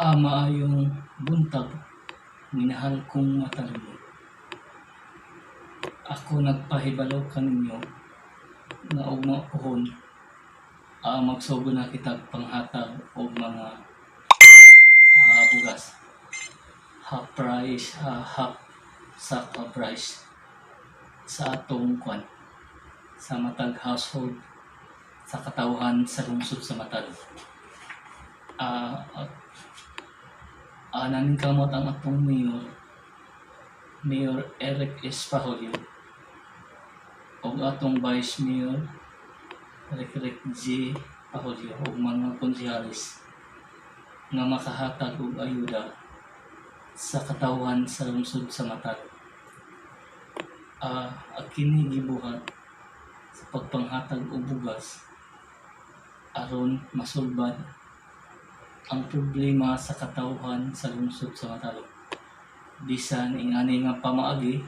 Maayong buntag, minahal kong matalino. Ako nagpahibalo kaninyo nga ugma puhon magsugod na kitag panghatag og mga bugas. Half price, half sack of rice sa atong kwan sa matag household sa katawhan sa lungsod sa Matalom. Naningkamot ang atong mayor, Mayor Eric S. Paholyo, ug atong Vice Mayor Rick Rick G. Paholyo ug mga konsehales nga makahatag og ayuda sa katawhan sa lungsod sa Matalom. Kini gibuhat sa pagpanghatag og bugas aron masulbad ang problema sa katawhan sa lungsod sa Matalom. Bisan ingani nga pamaagi,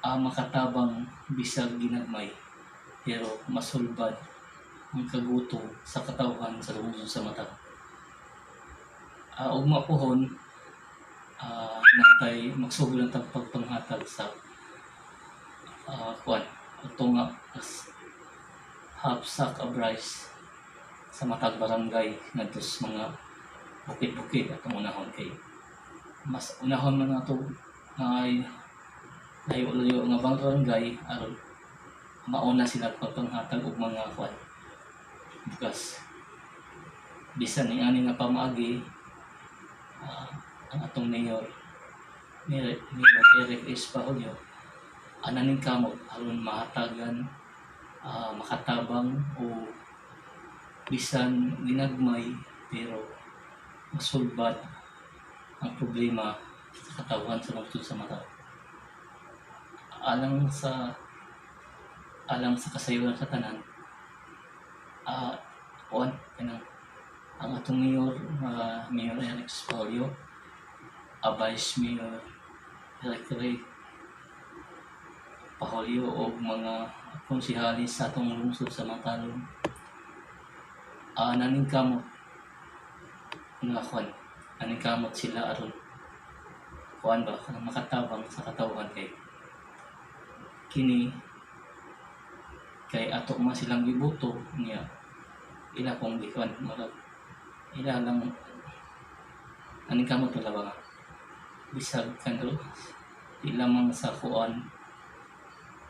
makatabang bisag ginagmay, pero masulbad ang kagutom sa katawhan sa lungsod sa Matalom. Ugma puhon, natay magsugod ang tag pagpanghatag sa kuan ato nga as half sack of rice sa matag barangay ngadto sa mga bukid-bukid atong unahon kay mas unahon man nato ay layo-layo nga barangay aron mauna sila pagpanghatag og mga kuan bugas. Bisan ingani nga pamaagi, ang atong mayor, Mayor Mayor Eric S. Paholyo, ananing kamot aron mahatagan, makatabang o bisan ginagmay pero masulbad ang problema sa katawhan sa lungsod sa Matalom. Alang sa kasayuran sa tanan, kuan kanang ang atong mayor, Mayor Eric Paholyo, Vice Mayor Eric Ray Paholyo og mga konsehalis sa atong lungsod sa Matalom, naningkamot nga kuan naningkamot sila aron kuan ba kanang makatabang sa katawhan kay kini kay ato man silang giboto niya ila kung gikuan marag ila lang naningkamot nila ba bisag kanro di lamang sa kuan,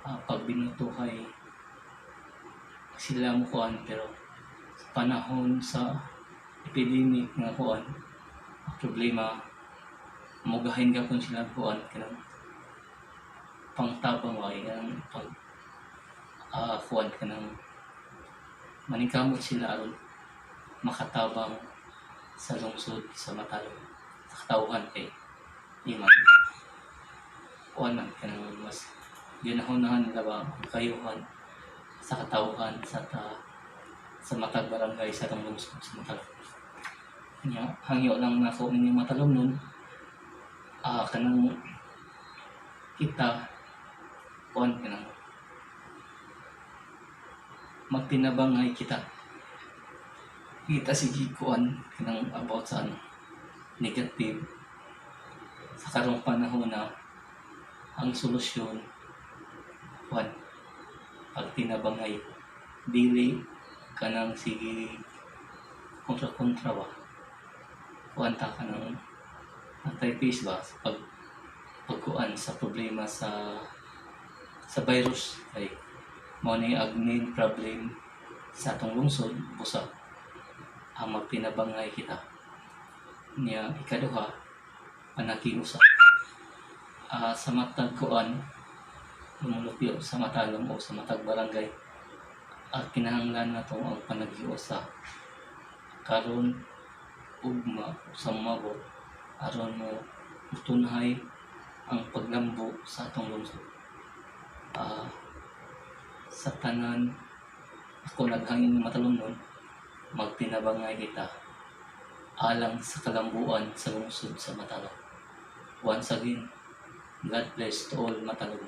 pag binuto kay sila mo kuan, pero sa panahon sa epidemic nga kuan problema mugahin gapon sila kuan kanang pangtabang ba kanang pag kuan kanang maningkamot sila aron makatabang sa lungsod sa Matalom sa katawhan kay di man kuan man kanang mas ginahunahan nila ba ang kayuhan sa katawhan sa matag barangay sa atong lungsod sa Matalom. Nya hangyo lang nako ninyong Matalomnon, kanang kita kuan kanang magtinabangay kita kita sige kuan kanang about sa ano negative sa karong panahon na ang solusyon kuan pagtinabangay, dili kanang sige kontra-kontra ba, kuan ta kanang natay peace ba sa pagkuan sa problema sa virus kay mao ni ang main problem sa atong lungsod. Busa ang magtinabangay kita niya. Ikaduha, panakiusa sa matag kuan lumulupyo sa Matalom o sa matag barangay at kinahanglan nato ang panaghiusa karon, ugma sa moabot aron mo mutunhay ang paglambo sa atong lungsod. Sa tanan ako naghangin ng Matalomnon, magtinabangay kita alang sa kalambuan sa lungsod sa Matalom. Once again, God bless to all Matalom.